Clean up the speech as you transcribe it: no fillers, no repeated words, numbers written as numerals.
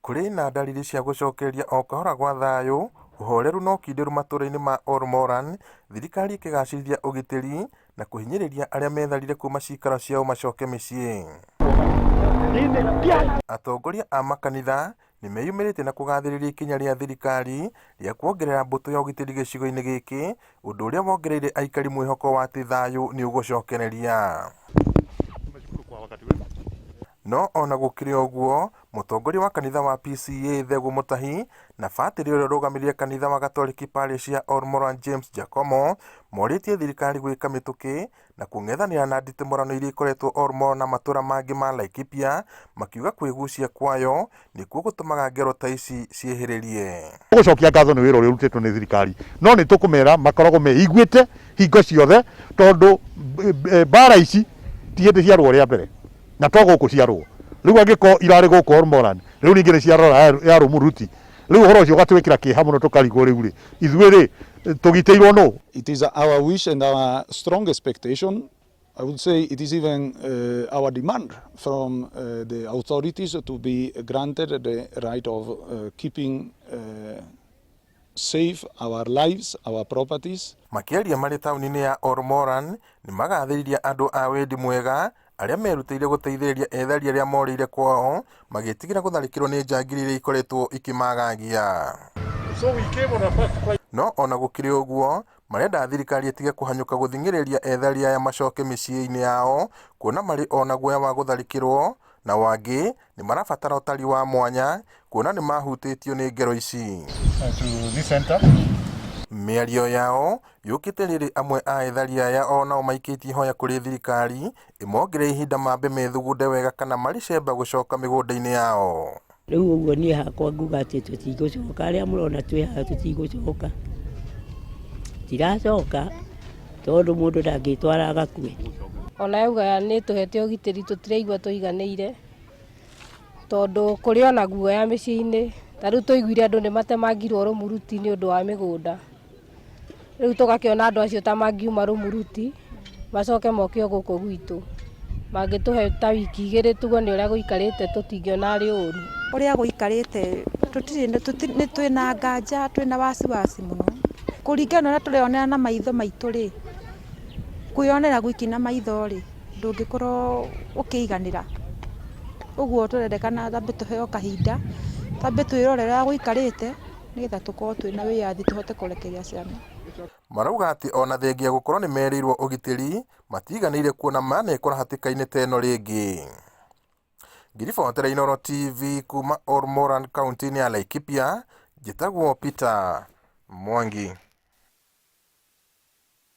Kũrĩ na ndariri cia gũcokereria o kahora gwa thayũ, ũhoreru na ũkindĩru matũra-inĩ ma Ol Moran, thirikari ĩkĩgacĩrithia ũgitĩri na kũhinyĩrĩria arĩa metharire kuma ciikaro ciao macoke mĩciĩ. Atongoria a makanitha nĩ meyumĩrĩtie na kũgathĩrĩria ikinya rĩa thirikari rĩa kuongerera mbũtũ ya ũgitĩri gĩcigo-inĩ gĩkĩ, ũndũ ũrĩa wongereire aikari mwĩhoko wa atĩ thayũ nĩ ũgũcokereria. No ona gũkĩrĩ ũguo, mũtongoria wa kanitha wa PCEA Thegũ Mũtahi na batĩrĩ ũrĩa ũrũgamĩrĩire kanitha wa Gatoreki parish ya Ol Moran James Jacomo morĩtie thirikari gwĩka mĩtũkĩ na kũng'ethanĩra na nditimũrano iria ikoretwo Ol Moran na matũra mangĩ ma Laikipia, makiuga kwĩgucia kwayo nĩkuo gũtũmaga ngero ta ici ciĩhĩrĩrie. Tũgũcokia ngatho nĩ wĩra ũrĩa ũrutĩtwo nĩ thirikari, no nĩ tũkũmera makoragwo meiguĩte hingo ciothe tondũ mbara ici ti hĩndĩ ciarũo rĩa mbere na to gũkũ ciarũo. Rĩu angĩkorwo irarĩ gũkũ Ol Moran, rĩu ningĩ nĩ ciarora ya Rumuruti, rĩu ũhoro ũcio ũgatwĩkĩra kĩeha mũno tũkarigwo rĩu rĩ, ithuĩ rĩ, tũgitĩirwo nũ? It is our wish and our strong expectation. I would say it is even our demand from the authorities to be granted the right of keeping safe our lives, our properties. Makĩaria marĩ taũni-inĩ ya Ol Moran, nĩ magathĩrĩirie andũ a wendi mwega arĩa merutĩire gũteithĩrĩria ethari arĩa morĩire kwao magĩtigĩra gũtharĩkĩrwo nĩ njangiri iria ikoretwo ikĩmagagia. No ona gũkĩrĩ ũguo, marenda thirikari ĩtige kũhanyũka gũthing'ĩrĩria ethari aya macoke mĩciĩ-inĩ yao kuona marĩ o na guoya wa gũtharĩkĩrwo, na wangĩ nĩ marabatara ũtari wa mwanya kuona nĩ mahutĩtio nĩ ngero ici. Mĩario yao yũkĩte rĩrĩ amwe a ethari aya o nao maikĩtie ihoya kũrĩ thirikari ĩmongerere ihinda mambe methugunde wega kana marĩ cemba gũcoka mĩgũnda-inĩ yao. Rĩu ũguo niĩ hakwa nguga atĩ tũtigũcoka, arĩa mũrona twĩ haha tũtigũcoka, tiracoka tondũ mũndũ ndangĩtwara agakue. Ona yauga nĩ ĩtũhete ũgitĩri tũtiraigua tũiganĩire, tondũ kũrĩ ona guoya mĩciĩ-inĩ. Ta rĩu tũiguire andũ nĩ matemangirwo rũmuruti nĩ ũndũ wa mĩgũnda. Rĩu tũgakĩona andũ acio ta mangiuma rũmuruti, macoke moke o gũkũ gwitũ. Mangĩtũhe ta wiki 2 tuge nĩ ũrĩa gũikarĩte tũtingĩona arĩ ũru. Ũrĩa gũikarĩte tũtirĩ nĩ twĩna nganja twĩna wasiwasi mũno. Kũringana na ũrĩa tũreyonera na maitho maitũ rĩ, kwĩyonera gwiki na maitho rĩ, ndũngĩkorwo ũkĩiganĩra. Ũguo tũrendekana twambe tũheo kahinda, twambe twĩrorere ũrĩa gũikarĩte, nĩgetha tũkorwo twĩna wĩyathi tũhote kũrekereria ciana. Marauga atĩ ona thengia gũkorwo nĩ merĩirwo ũgitĩri, matiganĩire kuona manekora hatĩka-inĩ ta ĩno rĩngĩ. Ngĩribotera Inooro TV kuma Ol Moran kaunti-inĩ ya Laikipia, njĩtagwo Peter Mwangi.